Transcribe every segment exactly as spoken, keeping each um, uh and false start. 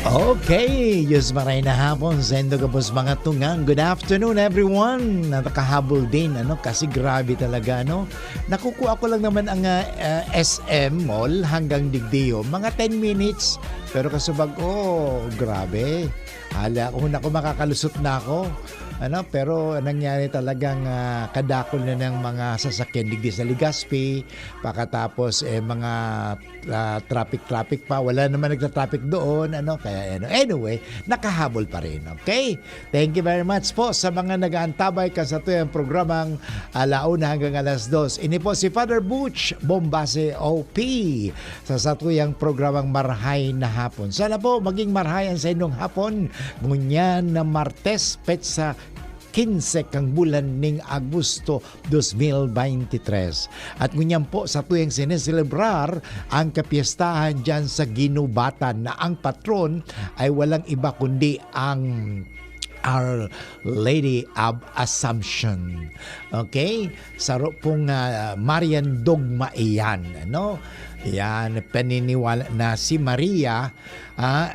Okay, Diyos maray na hapon sa indo gabos mga tugang. Good afternoon, everyone. Nakakahabol din, ano, kasi grabe talaga, no? Nakukuha ko lang naman ang ah, ah, S M Mall hanggang Digdeo, mga ten minutes. Pero kasubag ko, grabe. Hala, kung ako makakalusot na ako. Ano, pero nangyari talagang ah, kadakol na ng mga sasakyan digdi sa Legazpi, pakatapos eh, mga ah, traffic-traffic pa, wala naman nagta-traffic doon, ano, kaya ano. Anyway, nakahabol pa rin, okay? Thank you very much po sa mga nag-aantabay kan satuyang programang alauna hanggang alas dos. Ini po si Father Butch Bombase O P sa satuyang programang Marhay na Hapon. Sana po maging marhay ang sa inyong hapon, ngunyan na Martes, petsa quince kang bulan ning Agosto dos mil veintitrés. At ngunyan po, satuyang sineselebrar ang kapyestahan diyan sa Ginubatan, na ang patron ay walang iba kundi ang Our Lady of Assumption. Okay? Saro pong ah, Marian dogma iyan, ano? Yan, paniniwala na si Maria, ah,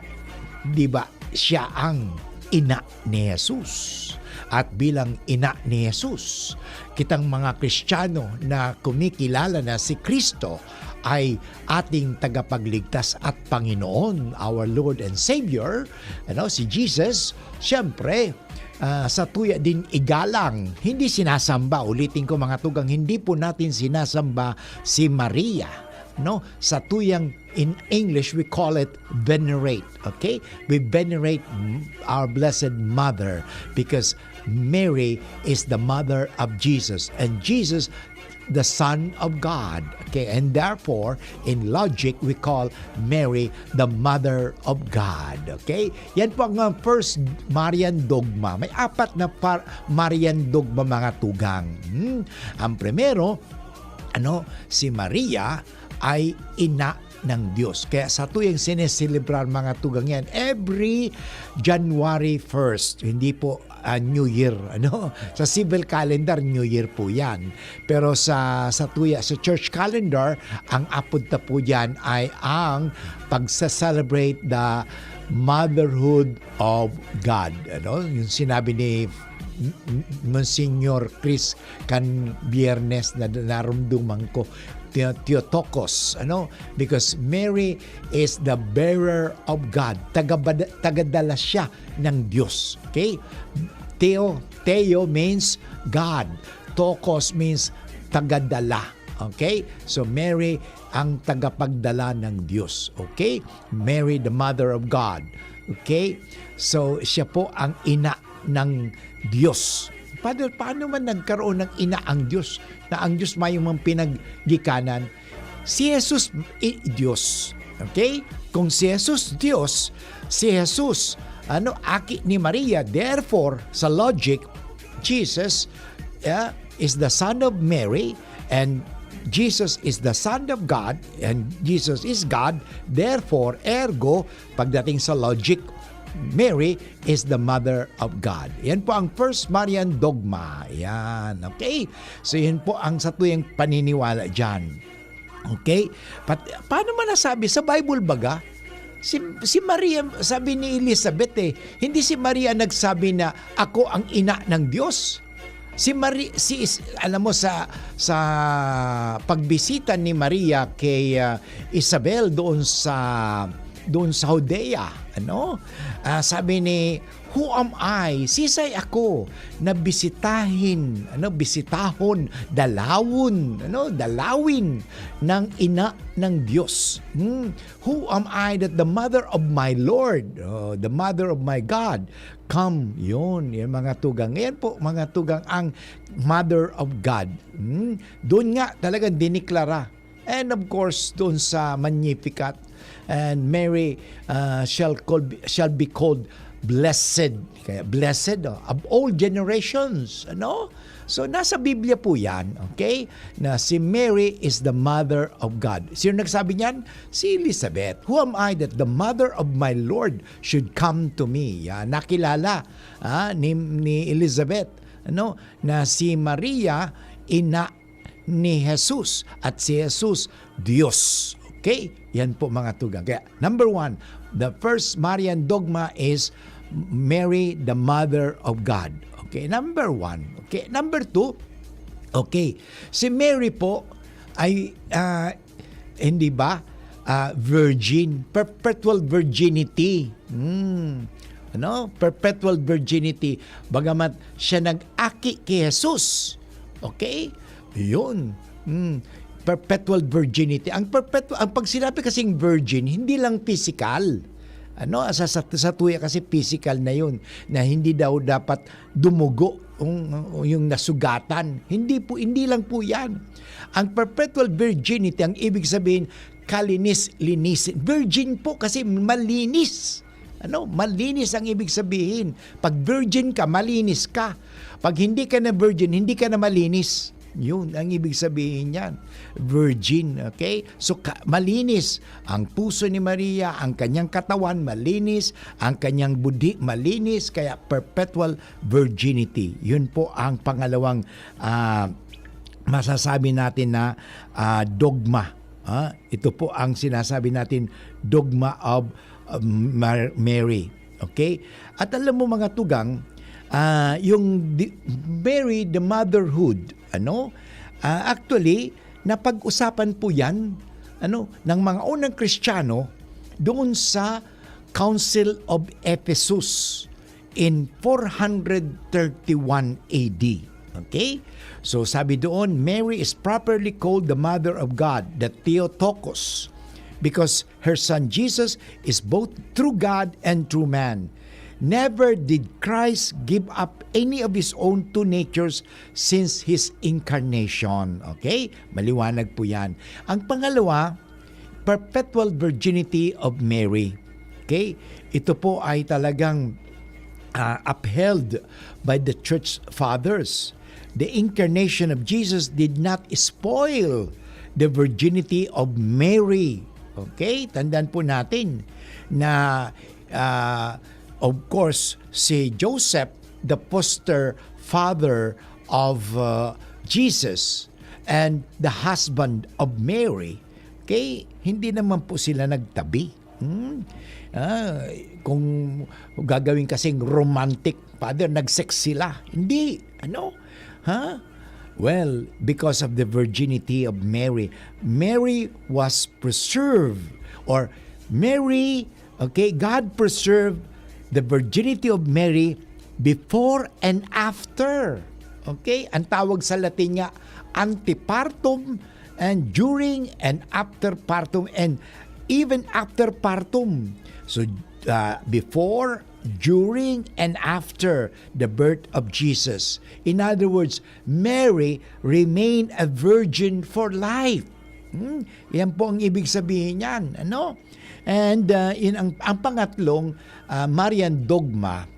di ba, siya ang ina ni Jesus. At bilang ina ni Jesus, kitang mga Kristiyano na kumikilala na si Kristo ay ating tagapagligtas at Panginoon, our Lord and Savior, ano, si Jesus, siyempre, ah, satuya din igalang, hindi sinasamba. Ulitin ko, mga tugang, hindi po natin sinasamba si Maria, no? Satuyang, in English, we call it venerate, okay? We venerate our Blessed Mother because Mary is the mother of Jesus, and Jesus, the Son of God, okay? And therefore, in logic, we call Mary the Mother of God, okay? Yan po ang ah, first Marian dogma. May apat na par- Marian dogma, mga tugang. Hmm? Ang primero, ano, si Maria ay ina ng Diyos. Kaya satuyang sineselebrar, mga tugang, yan every January first. Hindi po ah, New Year, ano? Sa civil calendar, New Year po yan. Pero sa, satuya, sa church calendar, ang apod ta po dyan ay ang pagsa-celebrate the motherhood of God. Ano? Yung sinabi ni M-, M-, Monsignor Chris kan Biyernes na narumduman ko, Theo-, Theotokos, ano? Because Mary is the bearer of God. Tagabada-, tagadala siya ng Diyos. Okay? Theo, Theo means God. Tokos means tagadala. Okay? So Mary ang tagapagdala ng Diyos. Okay? Mary, the mother of God. Okay? So siya po ang ina ng Diyos. Father, paano man nagkaroon ng ina ang Diyos, na ang Diyos mayong mga pinaggikanan? Si Jesus, i-, Diyos. Okay? Kung si Jesus, Diyos, si Jesus, ano, aki ni Maria, therefore, sa logic, Jesus, yeah, is the Son of Mary, and Jesus is the Son of God, and Jesus is God, therefore, ergo, pagdating sa logic, Mary is the Mother of God. Yan po ang First Marian Dogma. Yan, okay? So, yan po ang satuyang paniniwala dyan. Okay? Pat-, paano man nasabi? Sa Bible baga, si, si Maria, sabi ni Elizabeth eh, hindi si Maria nagsabi na, "Ako ang ina ng Diyos." Si Mari-, si Is-, alam mo, sa, sa pagbisita ni Maria kay ah, Isabel doon sa, doon sa Judea, ano? Ah, sabi ni, "Who am I? Sisay ako na bisitahin, ano, bisitahon, dalawon, ano, dalawin ng ina ng Diyos? Hmm? Who am I that the mother of my Lord, oh, the mother of my God, come?" Yun, yung mga tugang. Yan po, mga tugang, ang Mother of God. Hmm? Doon nga talagang diniklara. And of course, doon sa Magnificat, "And Mary ah, shall, call, shall be called blessed." Kaya blessed, oh, of all generations. Ano? So, nasa Biblia po yan, okay? Na si Mary is the mother of God. Sino nagsabi niyan? Si Elizabeth. "Who am I that the mother of my Lord should come to me?" Yan, nakilala ah, ni, ni Elizabeth, ano, na si Maria, ina ni Jesus, at si Jesus, Diyos. Okay? Yan po, mga tugang. Kaya, number one, the first Marian dogma is Mary, the Mother of God. Okay, number one. Okay, number two, okay, si Mary po ay, ah, hindi ba, ah, virgin, perpetual virginity. Hmm. Ano? Perpetual virginity. Bagamat siya nag-aki ki Jesus. Okay? Yun. Hmm. Perpetual virginity. Ang perpetual, ang pag sinabi kasing virgin, hindi lang physical. Ano, sa, sa, sa tuya kasi physical na yun, na hindi daw dapat dumugo yung, yung nasugatan. Hindi po, hindi lang po yan. Ang perpetual virginity, ang ibig sabihin, kalinis-linisin. Virgin po kasi malinis. Ano? Malinis ang ibig sabihin. Pag virgin ka, malinis ka. Pag hindi ka na virgin, hindi ka na malinis. Yun ang ibig sabihin niyan. Virgin, okay? So, ka- malinis ang puso ni Maria, ang kanyang katawan malinis, ang kanyang budhi malinis, kaya perpetual virginity. Yun po ang pangalawang, ah, masasabi natin na, ah, dogma. Ah, ito po ang sinasabi natin, dogma of, ah, Mar- Mary. Okay? At alam mo, mga tugang, ah, yung di- Mary, the motherhood, ano? Ah, actually, napag-usapan po yan, ano, ng mga unang Kristiyano doon sa Council of Ephesus in four hundred thirty-one A D. Okay? So, sabi doon, "Mary is properly called the Mother of God, the Theotokos, because her Son Jesus is both true God and true man. Never did Christ give up any of his own two natures since his incarnation." Okay? Maliwanag po yan. Ang pangalawa, perpetual virginity of Mary. Okay? Ito po ay talagang, ah, upheld by the church fathers. The incarnation of Jesus did not spoil the virginity of Mary. Okay? Tandaan po natin na, ah, of course, si Joseph, the foster father of, ah, Jesus, and the husband of Mary, okay, hindi naman po sila nagtabi. Hmm? Ah, kung gagawin kasing romantic, Father, nag-sex sila. Hindi. Ano? Ha? Well, because of the virginity of Mary. Mary was preserved, or Mary, okay, God preserved the virginity of Mary before and after. Okay? Ang tawag sa Latin niya, antepartum, and during and after partum, and even after partum. So, uh, before, during, and after the birth of Jesus. In other words, Mary remained a virgin for life. Hmm? Yan po ang ibig sabihin niyan, ano? And, uh, in ang, ang pangatlong, uh, Marian dogma,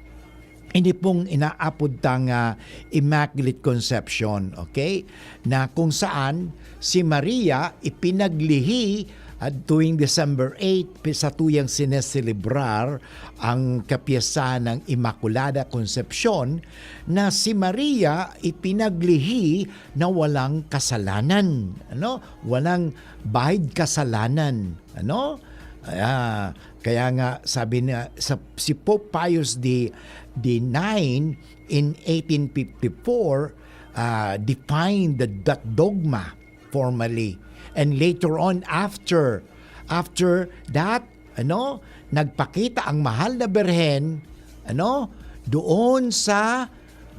ini pong inaapod tang, ah, Immaculate Conception, okay? Na kung saan si Maria ipinaglihi, ah, tuwing December eight, pi-, sa tuyang sineselebrar ang kapiyestahan ng Immaculada Concepcion, na si Maria ipinaglihi na walang kasalanan, ano? Walang bahid kasalanan, ano? Ah, kaya nga sabi na sa, si Pope Pius the, the nine in eighteen fifty-four, ah, defined the, that dogma formally. And later on, after, after that, ano, nagpakita ang mahal na birhen, ano, doon sa,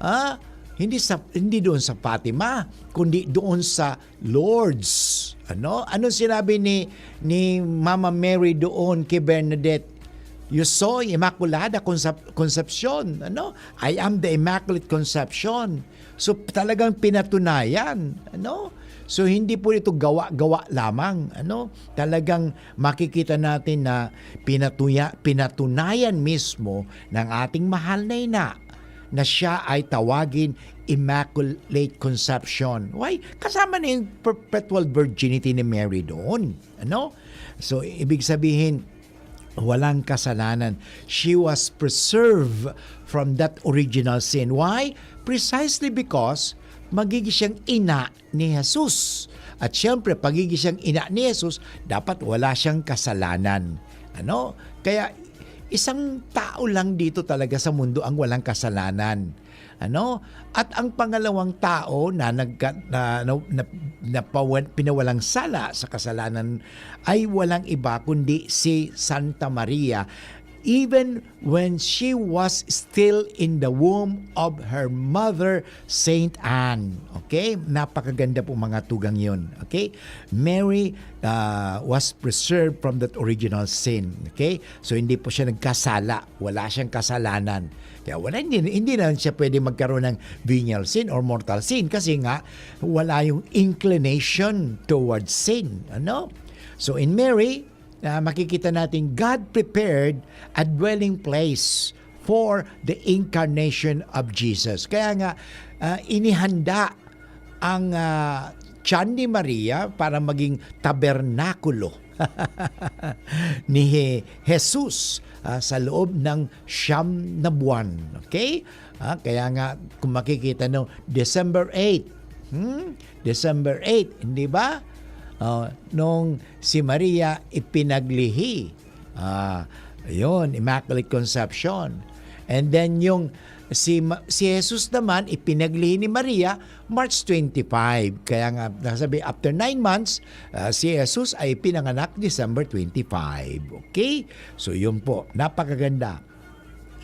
ah, hindi sa, hindi doon sa Fatima, kundi doon sa Lourdes. Ano? Anong sinabi ni, ni Mama Mary doon kay Bernadette? "You saw Immaculada Concep-, Concepcion." Ano? "I am the Immaculate Conception." So, talagang pinatunayan. Ano? So, hindi po ito gawa-gawa lamang. Ano? Talagang makikita natin na pinatuya-, pinatunayan mismo ng ating mahal na ina na siya ay tawagin Immaculate Conception. Why? Kasama na yung perpetual virginity ni Mary doon. Ano? So, ibig sabihin, walang kasalanan. She was preserved from that original sin. Why? Precisely because magiging siyang ina ni Jesus. At siyempre, pagiging siyang ina ni Jesus, dapat wala siyang kasalanan. Ano? Kaya isang tao lang dito talaga sa mundo ang walang kasalanan. Ano? At ang pangalawang tao na nagka na na na na pawan pinawalang sala sa kasalanan ay walang iba kundi si Santa Maria, even when she was still in the womb of her mother, Saint Anne. Okay? Napakaganda po mga tugang 'yon. Okay? Mary, ah, was preserved from that original sin. Okay? So, hindi po siya nagkasala. Wala siyang kasalanan. Kaya wala, hindi, hindi na siya pwede magkaroon ng venial sin or mortal sin kasi nga wala yung inclination towards sin. Ano? So, in Mary, ah, makikita natin God prepared a dwelling place for the incarnation of Jesus. Kaya nga, ah, inihanda ang, ah, tiyan ni Maria para maging tabernakulo ni Je-, Jesus, ah, sa loob ng siyam na buwan. Okay? Ah, kaya nga, kung makikita no, December eight, hmm? December eight, hindi ba? Oh, nung si Maria ipinaglihi, ah, yun, Immaculate Conception. And then yung si Ma-, si Jesus naman ipinaglihi ni Maria March twenty-five. Kaya nga, nasabi, after nine months, ah, si Jesus ay pinanganak December twenty-five. Okay? So, yun po. Napakaganda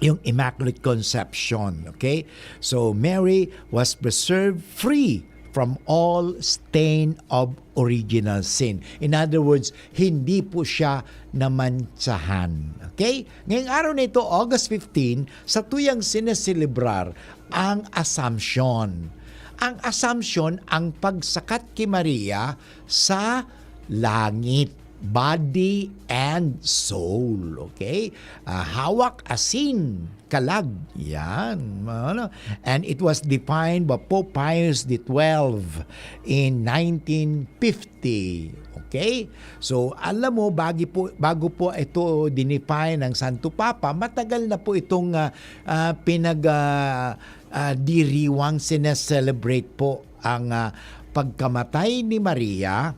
yung Immaculate Conception. Okay? So, Mary was preserved free from all stain of original sin. In other words, hindi po siya namantsahan. Okay? Ngayong araw na ito, August fifteen, sa tuyang sineselebrar ang Assumption. Ang Assumption, ang pagsakat ki Maria sa langit, body and soul. Okay? Ah, hawak, asin, kalag. Yan. Ano? And it was defined by Pope Pius the twelve in nineteen fifty. Okay? So, alam mo, bagi po, bago po ito dinefine ng Santo Papa, matagal na po itong, ah, ah, pinag, ah, ah, diriwang sineselebrate po ang, ah, pagkamatay ni Maria.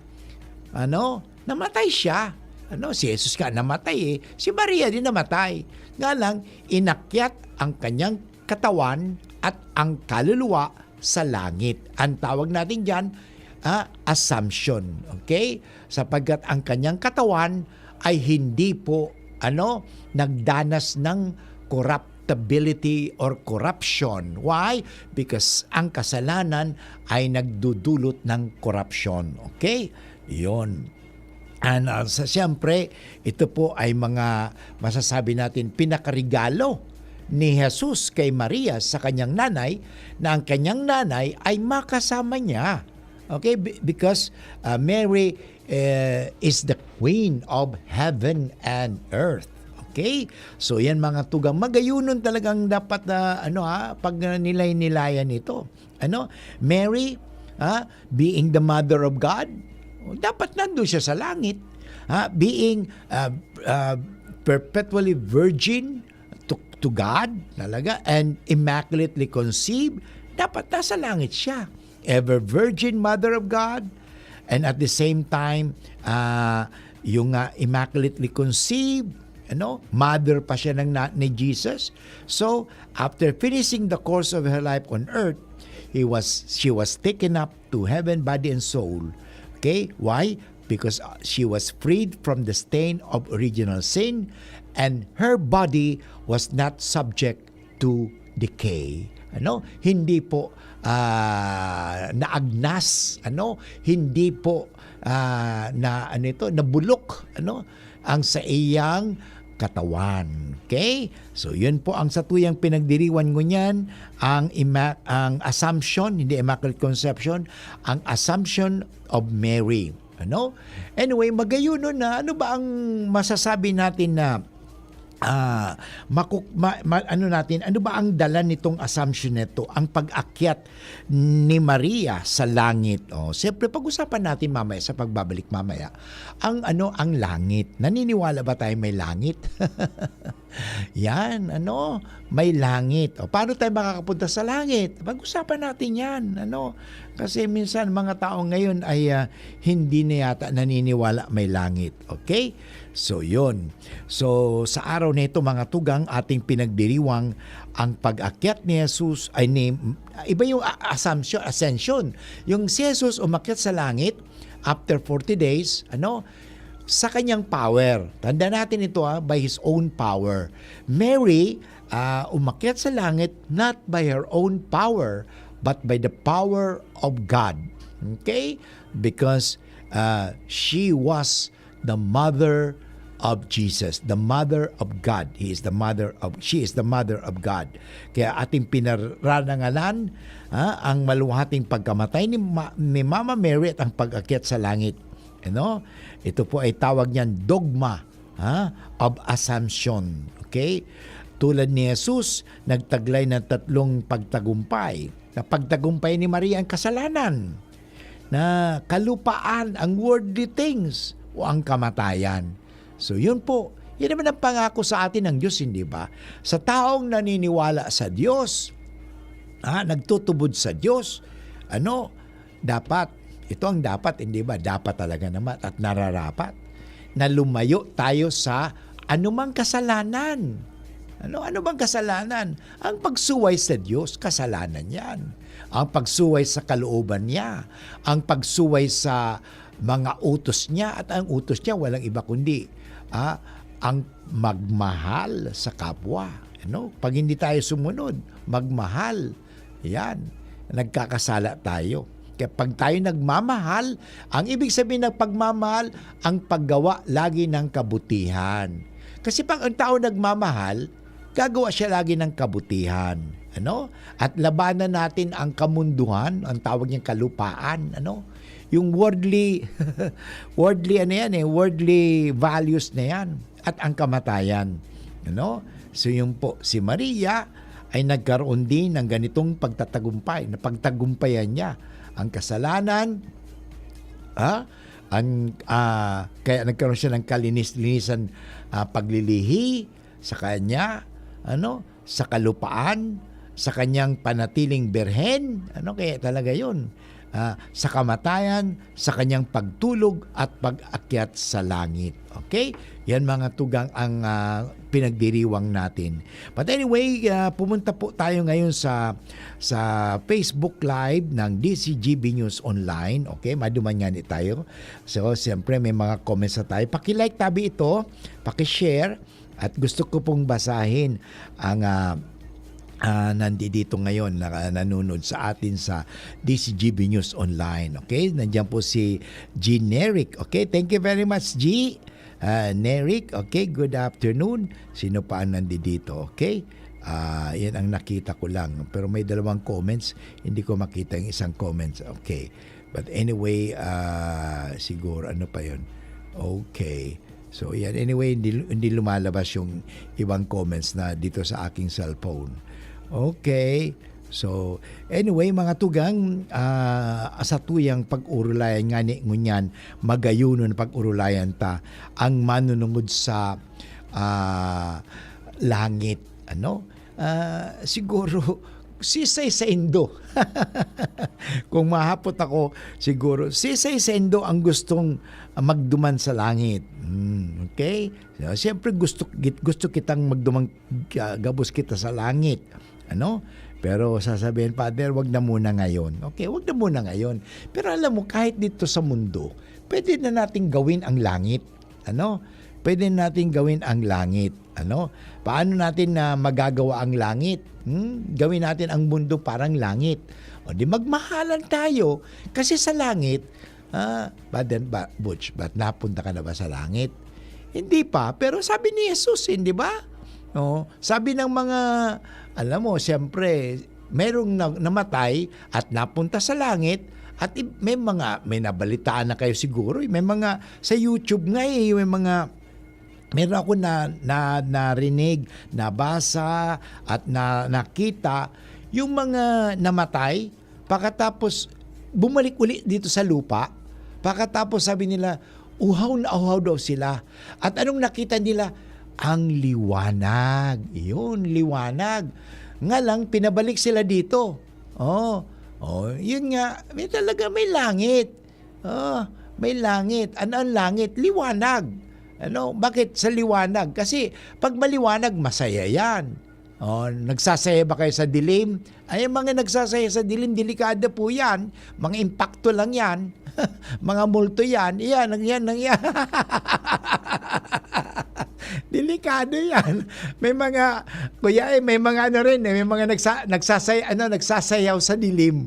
Ano? Namatay siya. Ano? Si Jesus ka namatay eh. Si Maria din namatay. Nga lang, inakyat ang kanyang katawan at ang kaluluwa sa langit. Ang tawag natin diyan, ah, Assumption. Okay? Sapagkat ang kanyang katawan ay hindi po, ano, nagdanas ng corruptibility or corruption. Why? Because ang kasalanan ay nagdudulot ng korupsyon. Okay? Yun. And, ah, sa, siyempre, ito po ay mga masasabi natin pinakarigalo ni Jesus kay Maria sa kanyang nanay, na ang kanyang nanay ay makasama niya. Okay? Be-, because, ah, Mary, eh, is the queen of heaven and earth. Okay? So, yan mga tugang. Magayunon talagang dapat na, ano ha, pag nilay-nilayan ito. Ano? Mary, ha, being the mother of God, dapat nandun siya sa langit. Ha? Being, ah, ah, perpetually virgin to, to God, talaga, and immaculately conceived, dapat nasa langit siya. Ever Virgin Mother of God, and at the same time, ah, yung, ah, immaculately conceived, ano, mother pa siya ng na-, ni Jesus. So, after finishing the course of her life on earth, he was, she was taken up to heaven, body and soul. Okay? Why? Because, uh, she was freed from the stain of original sin, and her body was not subject to decay. Ano? Hindi po, ah, naagnas, ano? Hindi po, ah, na, ano ito, nabulok, ano? Ang sa iyang katawan. Okay? So, yun po ang satuyang pinagdiriwan ngunyan, ang ima-, ang Assumption, hindi Immaculate Conception, ang Assumption of Mary. Ano? Anyway, magayunon na. Ano ba ang masasabi natin na, ah, makuk-, ma-, ma-, ano natin, ano ba ang dala nitong Assumption na ito? Ang pag-akyat ni Maria sa langit. Oh, siyempre, pag-usapan natin mamaya sa pagbabalik mamaya, ang ano, ang langit. Naniniwala ba tayo may langit? Yan, ano, may langit. O, paano tayo makakapunta sa langit? Pag-usapan natin yan, ano. Kasi minsan, mga tao ngayon ay, ah, hindi na yata naniniwala may langit. Okay? So, yun. So, sa araw na ito, mga tugang, ating pinagdiriwang ang pag-akyat ni Jesus, ay ni, iba yung a-, assumption, ascension. Yung si Jesus umakyat sa langit after forty days, ano, sa kanyang power. Tanda natin ito, ah, by his own power. Mary, ah, umakyat sa langit not by her own power, but by the power of God. Okay? Because, ah, she was the mother of Jesus, the mother of God. He is the mother of, she is the mother of God. Kaya ating pinaranangalan, ha, ang maluhating pagkamatay ni Ma-, ni Mama Mary at ang pag-akyat sa langit. Ano? Ito po ay tawag niyan dogma, ha, of assumption. Okay? Tulad ni Jesus, nagtaglay ng tatlong pagtagumpay. Napagtagumpay ni Maria ang kasalanan, na kalupaan, ang worldly things, o ang kamatayan. So, yun po. Yan naman ang pangako sa atin ng Diyos, hindi ba? Sa taong naniniwala sa Diyos, ha, nagtutubod sa Diyos, ano, dapat, ito ang dapat, hindi ba? Dapat talaga naman at nararapat na lumayo tayo sa anumang kasalanan. Ano, ano bang kasalanan? Ang pagsuway sa Diyos, kasalanan yan. Ang pagsuway sa kalooban niya, ang pagsuway sa mga utos niya, at ang utos niya walang iba kundi, ah, ang magmahal sa kapwa. Ano? Pag hindi tayo sumunod, magmahal. Yan. Nagkakasala tayo. Kaya pag tayo nagmamahal, ang ibig sabihin ng pagmamahal, ang paggawa lagi ng kabutihan. Kasi pag ang tao nagmamahal, gagawa siya lagi ng kabutihan. Ano? At labanan natin ang kamunduhan, ang tawag niyang kalupaan. Ano? Yung worldly, worldly ano yan eh, worldly values na yan. At ang kamatayan. Ano? So yun po, si Maria ay nagkaroon din ng ganitong pagtatagumpay, na pagtagumpayan niya ang kasalanan, ha? Ang, ah, kaya nagkaroon siya ng kalinis-linisan, ah, paglilihi sa kanya, ano, sa kalupaan, sa kanyang panatiling birhen, ano, kaya talaga yun. Ah, sa kamatayan, sa kanyang pagtulog at pag-akyat sa langit. Okay? Yan mga tugang ang, ah, pinagdiriwang natin. But anyway, ah, pumunta po tayo ngayon sa, sa Facebook Live ng D C G B News Online. Okay? Maduman nga ni tayo. So, siyempre, may mga comments na tayo. Paki-like tabi ito, paki-share. At gusto ko pong basahin ang, ah, ah, nandidito ngayon, na, nanonood sa atin sa D C G B News Online. Okay? Nandiyan po si G Neric. Okay? Thank you very much, G. Ah, Neric. Okay? Good afternoon. Sino pa ang nandidito? Okay? Ah, yan ang nakita ko lang. Pero may dalawang comments. Hindi ko makita yung isang comments. Okay. But anyway, ah, siguro, ano pa yun? Okay. So, yan. Anyway, hindi, hindi lumalabas yung ibang comments na dito sa aking cellphone. Okay. So, anyway, mga tugang, ah, sa tuyang pag-urulayan nga ni ngunyan, magayunon pag-urulayan ta ang manunungod sa, ah, langit. Ano? Ah, siguro, si Saindo. Kung mahapot ako, siguro, si Saindo ang gustong, ah, magduman sa langit. Hmm, okay? So, siyempre, gusto, git-, gusto kitang magduman, ah, gabos kita sa langit. Ano? Pero sasabihin, "Father, wag na muna ngayon." Okay, wag na muna ngayon. Pero alam mo, kahit dito sa mundo, pwede na nating gawin ang langit. Ano? Pwede nating gawin ang langit. Ano? Paano natin na magagawa ang langit? Hmm? Gawin natin ang mundo parang langit. O di magmahalan tayo. Kasi sa langit, ah, ba, ba, Butch, ba't napunta ka na ba sa langit? Hindi pa. Pero sabi ni Jesus, hindi ba? No? Sabi ng mga, alam mo, siyempre, merong na-, namatay at napunta sa langit at i-, may mga, may nabalitaan na kayo siguro. May mga, sa YouTube nga eh, may mga, meron ako na, na, narinig, nabasa, at na, nakita, yung mga namatay, pagkatapos bumalik uli dito sa lupa, pagkatapos sabi nila, uhaw na uhaw daw sila. At anong nakita nila? Ang liwanag. Yun, liwanag. Nga lang, pinabalik sila dito. Oh, oh, yun nga, may talaga may langit. Oh, may langit. Ano ang langit? Liwanag. Ano? Bakit sa liwanag? Kasi pag maliwanag, masaya yan. Oh, nagsasaya ba kayo sa dilim? Ay, ang mga nagsasaya sa dilim, delikado po yan. Mga impakto lang yan. Mga multo yan. Yan, ang yan, ang yan. Delikado yan. May mga, kuya, eh, may mga ano rin, eh, may mga nagsa, nagsasay, ano, nagsasayaw sa dilim.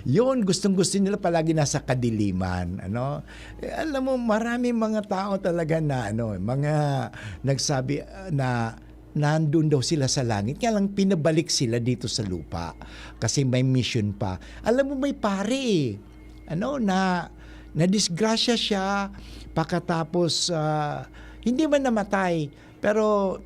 Yun, gustong-gusto nila palagi nasa kadiliman. Ano? Eh, alam mo, marami mga tao talaga na, ano, mga nagsabi, ah, na nandun daw sila sa langit. Kaya lang pinabalik sila dito sa lupa. Kasi may mission pa. Alam mo, may pare eh. Ano, na, nadisgrasya siya. Pagkatapos, ah, hindi man namatay, pero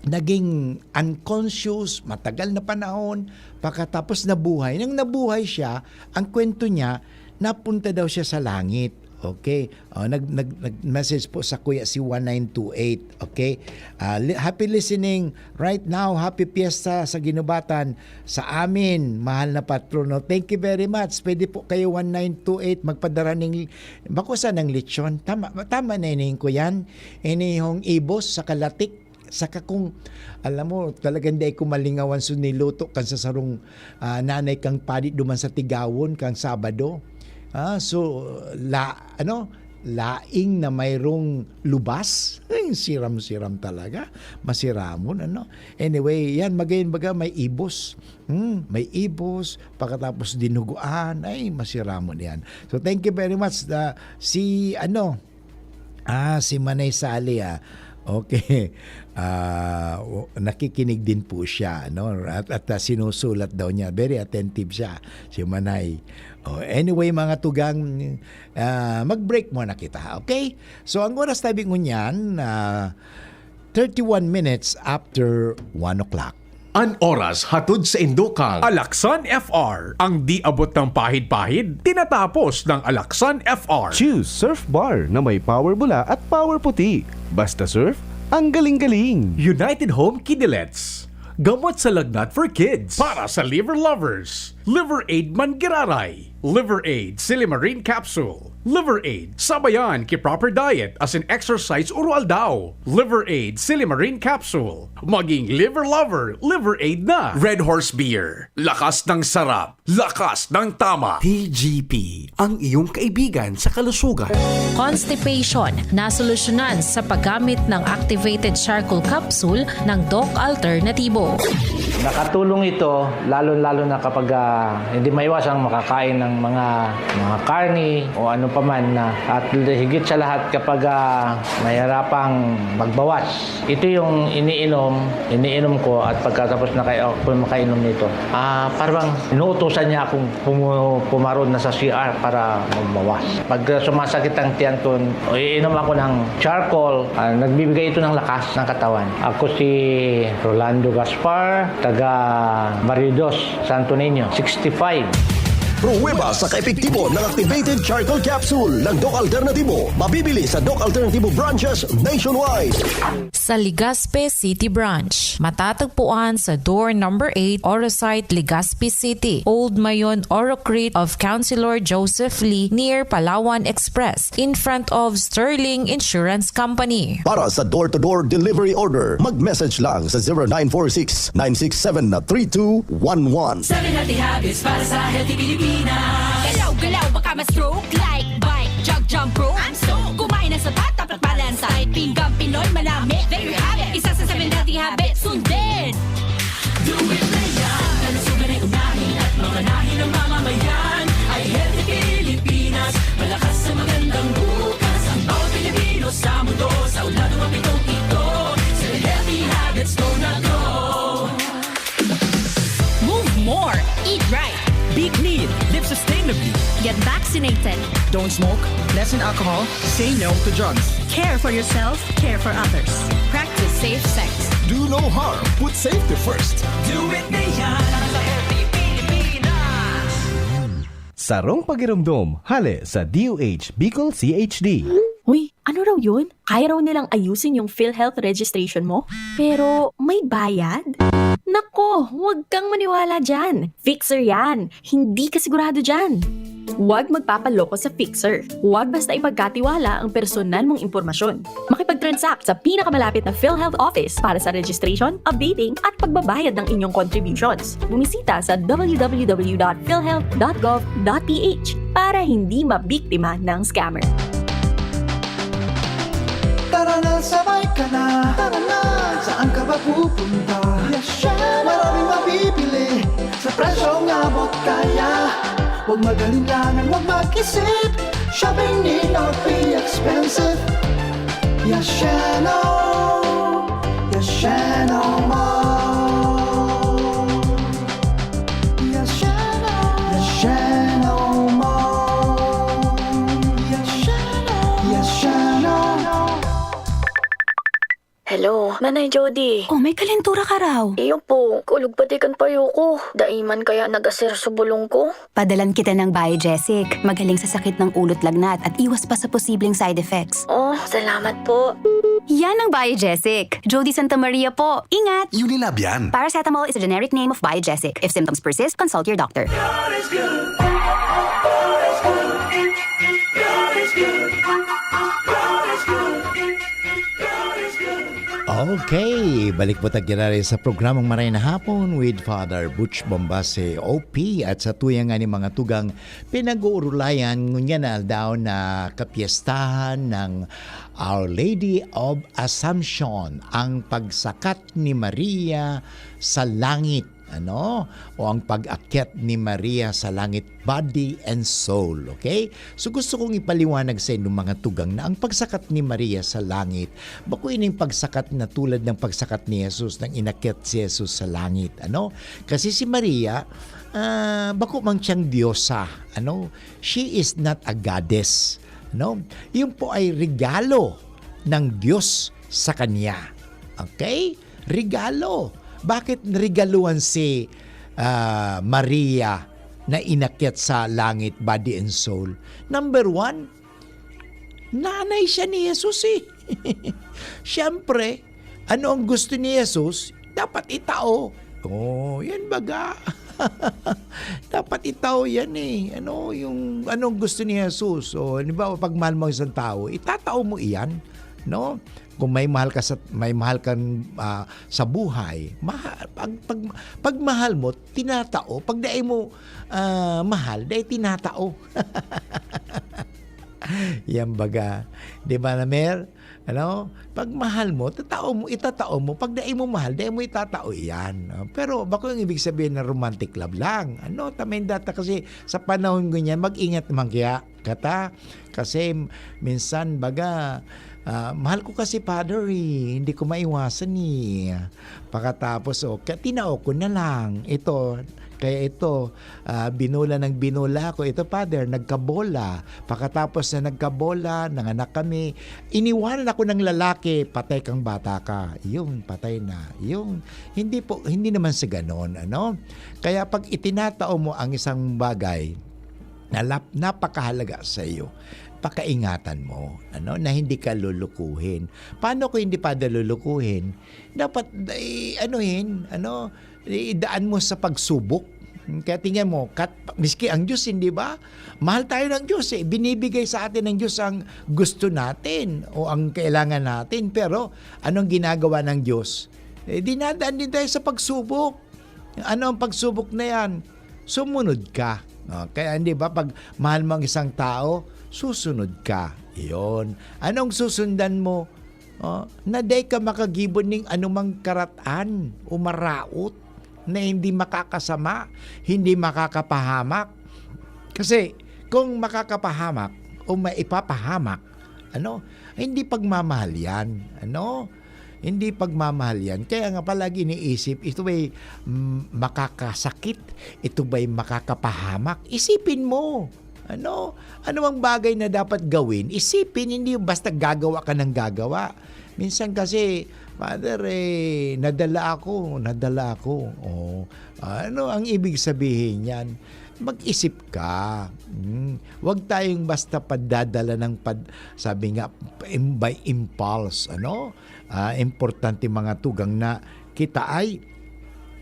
naging unconscious, matagal na panahon. Pagkatapos nabuhay. Nang nabuhay siya, ang kwento niya, napunta daw siya sa langit. Okay. Oh, nag, nag, nag-message po sa Kuya si one nine two eight. Okay. Ah, li-, happy listening right now. Happy Fiesta sa Ginubatan sa amin, mahal na patrono. Thank you very much. Pwede po kayo one nine two eight magpadara ning, bako sa nang lechon. Tama, tama na ining ko yan. Inihong ibos sa kalatik. Saka kung, alam mo, talagang dai ko malingawan so niluto kan sa sarong, ah, nanay kang padi duman sa Tigawon kang Sabado. Ah, so, la, ano, laing na mayroong lubas. Ay, siram-siram talaga. Masiramon, ano. Anyway, yan, magayon baga may ibos. Hmm, may ibos, pagkatapos dinuguan. Ay, masiramon yan. So, thank you very much. Ah, si, ano, ah, si Manay Sally, ah. Okay. Ah, w-, nakikinig din po siya, no? At, at, ah, sinusulat daw niya. Very attentive siya, si Manay. Oh, anyway, mga tugang, ah, mag-break muna kita, okay? So, ang oras tabi ngunyan, ah, thirty-one minutes after one o'clock. An oras hatod sa Indokang Alaksan F R. Ang di abot ng pahid-pahid, tinatapos ng Alaksan F R. Choose Surf Bar na may power bula at power puti. Basta surf, ang galing-galing. United Home Kidilets. Gamot sa lagnat for kids. Para sa liver lovers. Liver Aid Manggiraray. Liver Aid Silimarin Capsule. Liver Aid, sabayan ki proper diet as in exercise uro-aldaw. Liver Aid Silimarin Capsule. Maging liver lover, Liver Aid na. Red Horse Beer. Lakas ng sarap. Lakas ng tama. T G P, ang iyong kaibigan sa kalusugan. Constipation, nasolusyonan sa paggamit ng activated charcoal capsule ng Doc Alternatibo. Nakatulong ito, lalo-lalo na kapag, ah, hindi maiwasang makakain ng mga, mga karni o ano pa man na, at higit sa lahat kapag, ah, mahirapang magbawas. Ito yung iniinom, iniinom ko at pagkatapos na kayo, ako makainom nito. Ah, parang inuutusan niya akong pumu-, pumaron na sa C R para magbawas. Pag, ah, sumasakit ang tiyan ko, iinom ako ng charcoal. Ah, nagbibigay ito ng lakas ng katawan. Ako si Rolando Gaspar, taga Maridos, Santo Niño, sixty-five. Pruweba sa kaepektibo ng activated charcoal capsule ng Doc Alternatibo. Mabibili sa Doc Alternatibo branches nationwide. Sa Legazpi City Branch, matatagpuan sa door number eight, Orosite, Legazpi City, Old Mayon, Orocrit of Councilor Joseph Lee, near Palawan Express, in front of Sterling Insurance Company. Para sa door-to-door delivery order, mag-message lang sa zero nine four six, nine six seven, three two one one. Seven healthy habits para sa healthy Pilipinas. Galaw-galaw, baka ma-stroke. Like, bike, jog, jump rope. I'm stoked. Kumain ng sapat, dapat balansay. Pinggang Pinoy, manami, very habit. Isa sa seven healthy habits, sundin. Do it na yan. Kalusugan ay unahin at mamanahin ng mamamayan. Ay healthy Pilipinas, malakas sa magandang bukas. Ang bawat Pilipino sa mundo, sa ulado mapitong ito. Sa healthy habits, go na go. Move more, eat right. Be clean, live sustainably. Get vaccinated. Don't smoke, lessen alcohol, say no to drugs. Care for yourself, care for others. Practice safe sex. Do no harm, put safety first. Do it na yan. Sa healthy Pilipinas. Sarong pagiromdom, hale sa D O H Bicol C H D. Uy, ano raw yun? Kaya raw nilang ayusin yung PhilHealth registration mo? Pero may bayad? Nako, huwag kang maniwala dyan. Fixer yan. Hindi ka sigurado dyan. Huwag magpapaloko sa Fixer. Huwag basta ipagkatiwala ang personal mong impormasyon. Makipag-transact sa pinakamalapit na PhilHealth office para sa registration, updating, at pagbabayad ng inyong contributions. Bumisita sa w w w dot philhealth dot gov dot p h para hindi mabiktima ng scammer. Tara na, sabay ka na. Tara na, saan ka ba pupunta? Yes, syempre. Maraming mabibili sa presyong abot kaya. Huwag mag-alinlangan, huwag mag-isip. Shopping need not be expensive. Yes, Sheno. Yes, Sheno Mall. Yes, Sheno. Yes, Sheno Mall. Yes, Sheno. Yes, Sheno. Hello, Manay Jody. Oh, may kalentura ka raw. Iyo po, kulog pati kan payo ko. Dai man kaya nag-asir sa bulong ko? Padalan kita ng Biogesic. Magaling sa sakit ng ulo't lagnat at iwas pa sa posibleng side effects. Oh, salamat po. Yan ang Biogesic. Jody Santa Maria po. Ingat! Unilab yan. Paracetamol is a generic name of Biogesic. If symptoms persist, consult your doctor. Okay, balik po tayo sa programang Maray na Hapon with Father Butch Bombase, O P, at sa tuyang nga ni mga tugang pinag-uurulayan ngunyan na aldaw na kapiyestahan ng Our Lady of Assumption, ang pagsakat ni Maria sa langit, ano? O ang pag-akyat ni Maria sa langit, body and soul, okay? So gusto kong ipaliwanag sa inyong mga tugang na ang pagsakat ni Maria sa langit, bako ining pagsakat na tulad ng pagsakat ni Jesus nang inakyat si Jesus sa langit, ano? Kasi si Maria, ah, bako mang siyang diyosa, ano? She is not a goddess, no? Yun po ay regalo ng Diyos sa kanya. Okay? Regalo. Bakit regaluhan si ah, Maria na inakyat sa langit, body and soul? Number one, nanay siya ni Jesus eh. Siyempre, ano ang gusto ni Jesus? Dapat itao. Oh, yan baga. Dapat itao yan eh. Ano yung anong gusto ni Jesus? So, di ba, pag mahal mo isang tao, itatao mo iyan, no? Kung may mahal ka sa may mahal kang ah, sa buhay, maha, pag, pag, pag mahal mo, tinatao. Pag dai mo ah, mahal, dai tinatao. Yan baga. Di ba, Namer? Ano? Pag mahal mo, tatao mo, itatao mo. Pag dai mo mahal, dai mo itatao iyan. Ah, Pero bako yung ibig sabihin na romantic love lang. Ano, tamenda ta kasi sa panahon ngunyan, mag-ingat man kaya kata. Kasi minsan, baga, ah, mahal ko kasi, Father, eh. Hindi ko maiwasan, eh. Pakatapos, oh, ka- tinao ko na lang. Ito, kaya ito, ah, binola ng binola ako. Ito, Father, nagkabola. Pakatapos na nagkabola, nanganak kami, iniwanan ako ng lalaki, patay kang bata ka. Yung, patay na. Yung, hindi po, hindi naman sa ganon, ano? Kaya pag itinatao mo ang isang bagay na lap- napakahalaga sa iyo, pakaingatan mo, ano, na hindi ka lulukuhin. Paano ko hindi pa lulukuhin? Dapat, eh, anuhin, ano, idaan mo sa pagsubok. Kaya tingnan mo, kat, miski ang Diyos, hindi ba? Mahal tayo ng Diyos eh. Binibigay sa atin ng Diyos ang gusto natin o ang kailangan natin. Pero anong ginagawa ng Diyos? Eh, dinadaan din tayo sa pagsubok. Ano ang pagsubok na yan? Sumunod ka. Oh, kaya hindi ba pag mahal mo ang isang tao, susunod ka. Iyon. Anong susundan mo? Oh, na dai ka makagibo ning anumang karatan o maraot na hindi makakasama, hindi makakapahamak. Kasi kung makakapahamak o maipapahamak, ano, hindi pagmamahal yan. Ano? Hindi pagmamahal yan. Kaya nga palagi iniisip, ito ba'y mm, makakasakit? Ito ba'y makakapahamak? Isipin mo. Ano? Ano ang bagay na dapat gawin? Isipin, hindi yung basta gagawa ka ng gagawa. Minsan kasi, Father, eh, nadala ako, nadala ako. Oh. Ano ang ibig sabihin niyan? Mag-isip ka. Hmm, 'wag tayong basta padadala ng pad-, sabi nga, im-, by impulse, ano? Ah, importante mga tugang na kita ay,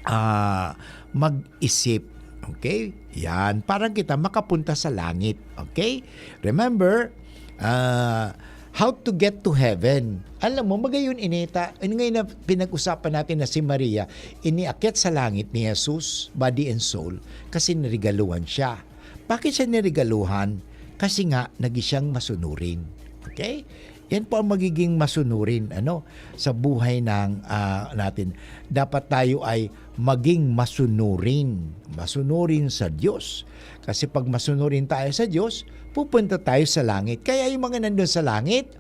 ah, mag-isip. Okay? Yan. Parang kita makapunta sa langit. Okay? Remember, ah, how to get to heaven. Alam mo, magayon ini ta, yun ngayon na pinag-usapan natin na si Maria, iniakyat sa langit ni Jesus, body and soul, kasi niregaluhan siya. Bakit siya niregaluhan? Kasi nga, naging siyang masunurin. Okay? Yan po ang magiging masunurin, ano, sa buhay ng, ah, natin. Dapat tayo ay maging masunurin. Masunurin sa Diyos. Kasi pag masunurin tayo sa Diyos, pupunta tayo sa langit. Kaya yung mga nandun sa langit,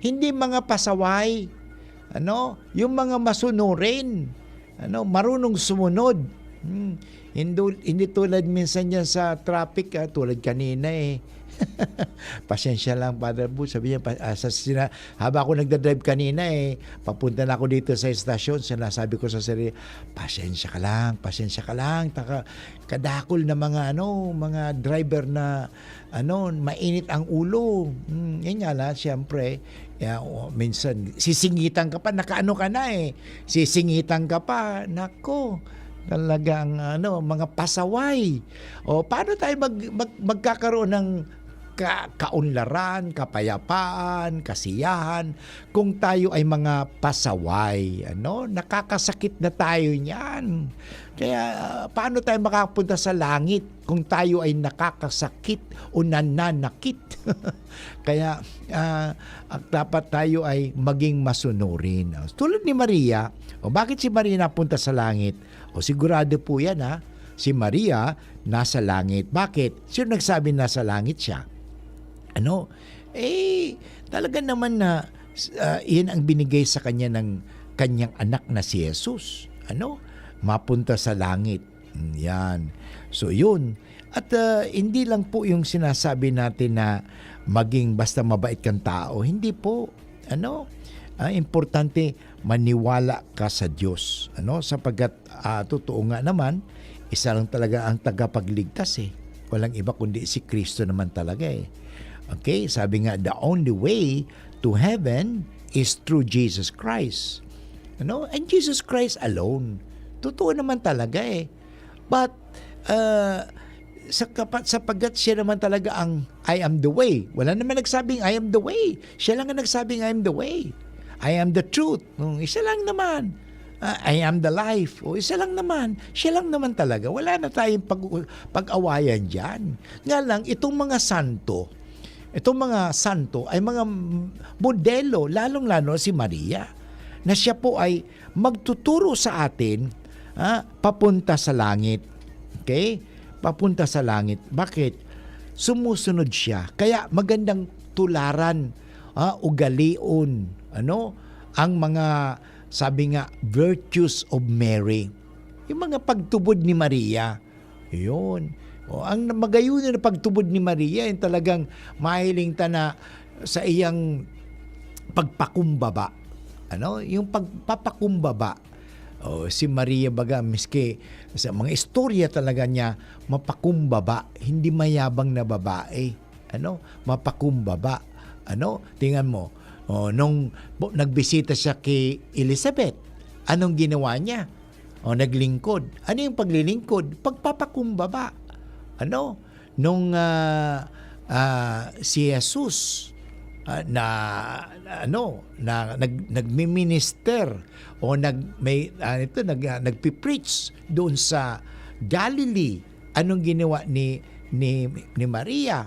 hindi mga pasaway, ano, yung mga masunurin, ano, marunong sumunod. Hmm. Hindi, hindi tulad minsan yan sa traffic, ah, tulad kanina eh. Pasensya lang, Father Boots. Sabi niya, pa-, ah, sa sina-, habang ako nagdadrive kanina eh, papunta na ako dito sa estasyon, sinasabi ko sa sarili, "Pasensya ka lang, pasensya ka lang." Taka-, kadakol na mga, ano, mga driver na, ano, mainit ang ulo. Hmm, yun nga lang, siyempre, ya-, o, minsan, sisingitan ka pa, nakaano ka na eh. Sisingitan ka pa, nako, talagang, ano, mga pasaway. O, paano tayo mag-, mag-, magkakaroon ng ka-, kaunlaran, kapayapaan, kasiyahan, kung tayo ay mga pasaway, ano? Nakakasakit na tayo niyan. Kaya, ah, paano tayo makapunta sa langit kung tayo ay nakakasakit o nananakit? Kaya, ah, dapat tayo ay maging masunurin. Tulad ni Maria, o bakit si Maria napunta sa langit? O sigurado po yan, ha? Si Maria nasa langit. Bakit? Sino nagsabi nasa langit siya? Ano? Eh, talaga naman na, ah, iyan ang binigay sa kanya ng kanyang anak na si Jesus. Ano? Mapunta sa langit. Mm, yan. So, yun. At, ah, hindi lang po yung sinasabi natin na maging basta mabait kang tao. Hindi po. Ano? Ah, importante, maniwala ka sa Diyos. Ano? Sapagkat, ah, totoo nga naman, isa lang talaga ang tagapagligtas eh. Walang iba kundi si Kristo naman talaga eh. Okay? Sabi nga, "The only way to heaven is through Jesus Christ." Ano? And Jesus Christ alone. Totoo naman talaga eh. But, ah, sa kapa-, sapagkat siya naman talaga ang, "I am the way." Wala naman nagsabing, "I am the way." Siya lang ang nagsabing, "I am the way. I am the truth." Hmm, isa lang naman. Ah, "I am the life." O, isa lang naman. Siya lang naman talaga. Wala na tayong pag-, pag-awayan diyan. Nga lang, itong mga santo, itong mga santo ay mga m-, modelo, lalong-lalo si Maria, na siya po ay magtuturo sa atin, ah, papunta sa langit. Okay? Papunta sa langit. Bakit? Sumusunod siya. Kaya magandang tularan, ah, ugalion, ano? Ang mga, sabi nga, virtues of Mary. Yung mga pagtubod ni Maria. Yun. O, ang magayon na pagtubod ni Maria, yung talagang mahiling ta na sa iyang pagpakumbaba. Ano? Yung pagpapakumbaba. O, si Maria baga, miski sa mga istorya talaga niya, mapakumbaba, hindi mayabang na babae. Ano? Mapakumbaba. Ano? Tingnan mo, o, nung bu-, nagbisita siya kay Elizabeth, anong ginawa niya? O, naglingkod. Ano yung paglilingkod? Pagpapakumbaba. Ano? Nung, ah, ah, si Jesus, ah, na, ano, na nag-, nagmi-minister o nag-, may, ah, ito, nag-, ah, nagpi-preach doon sa Galilee, anong ginawa ni, ni, ni Maria?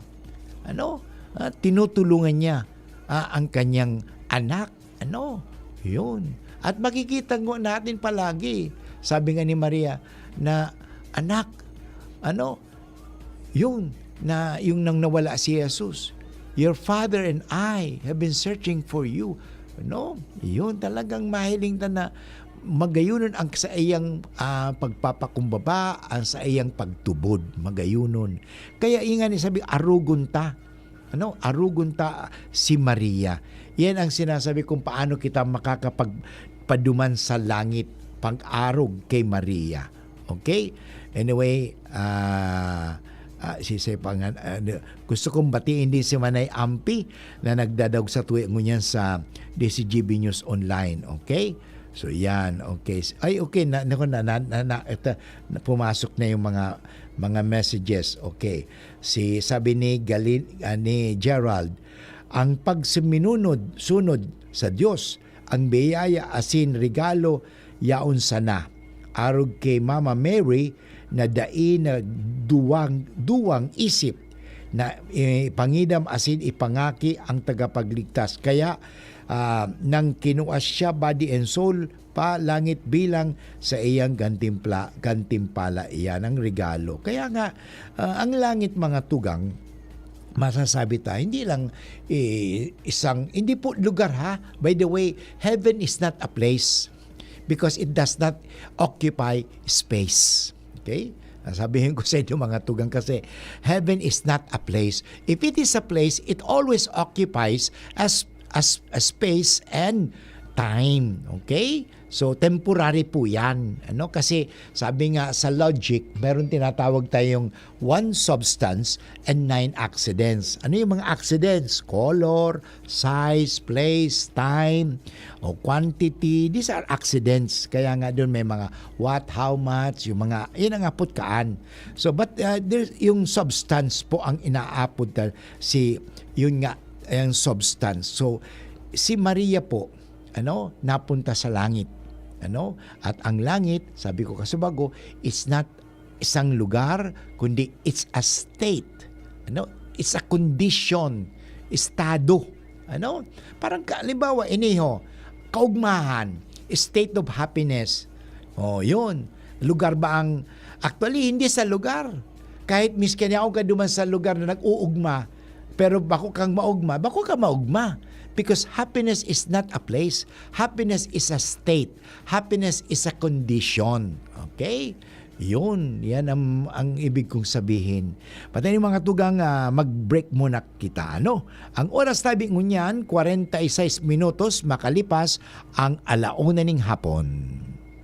Ano? Ah, tinutulungan niya, ah, ang kanyang anak. Ano? Yun. At makikita ngo natin palagi, sabi nga ni Maria, na, "Anak, ano, yun, na, yung nang nawala si Jesus, your father and I have been searching for you." No? Yun, talagang mahiling ta na magayunon ang sa iyang, ah, pagpapakumbaba, ang sa iyang pagtubod, magayunon. Kaya ingan ni sabi, arugon ta. Ano? Arugon ta si Maria. Yan ang sinasabi kung paano kita makakapagpaduman sa langit, pag-arog kay Maria. Okay? Anyway, ah, ah, si Sepa nga, ah, gusto kong batiin din si Manay Ampi na nagdadaog sa tuwi ngunyan sa D C G B News Online. Okay? So, yan. Okay. Ay, okay. Na, naku, na, na, na, na, ito, na, pumasok na yung mga, mga messages. Okay. Si, sabi ni Galin-, ah, ni Gerald, "Ang pagsuminunod, sunod sa Diyos, ang biyaya asin regalo, yaon sana. Arog ki Mama Mary na dai na duwang, duwang isip na ipangidam asin ipangaki ang tagapagligtas. Kaya, ah, nang kinua siya, body and soul, pa langit bilang sa iyang gantimpla-, gantimpala." Iyan ang regalo. Kaya nga, ah, ang langit, mga tugang, masasabi ta, hindi lang, eh, isang, hindi po lugar, ha. By the way, heaven is not a place because it does not occupy space. Okay? Ah, sabihin ko sa inyo, mga tugang, kasi heaven is not a place. If it is a place, it always occupies as, as a space and time. Okay? So, temporary po yan. Ano? Kasi, sabi nga sa logic, meron tinatawag tayong one substance and nine accidents. Ano yung mga accidents? Color, size, place, time, o quantity. These are accidents. Kaya nga doon may mga what, how much, yung mga, yun ang apod kaan. So, but, uh, there's, yung substance po ang inaapod ta, si, yun nga, ang substance. So, si Maria po, ano, napunta sa langit. Ano? At ang langit, sabi ko kasubago, it's not isang lugar, kundi it's a state. Ano? It's a condition, estado. Ano? Parang ka-, halimbawa, iniho, kaugmahan, state of happiness. Oh, yun. Lugar ba ang, actually, hindi sa lugar. Kahit miskin ako ka duman sa lugar na nag-uugma, pero bako kang maugma, bako ka maugma. Because happiness is not a place. Happiness is a state. Happiness is a condition. Okay? Yun, yan ang, ang ibig kong sabihin. Pati yung mga tugang, ah, mag-break muna kita, ano? Ang oras tabi ngunyan, kwarenta y seis minutos makalipas ang alauna ning hapon.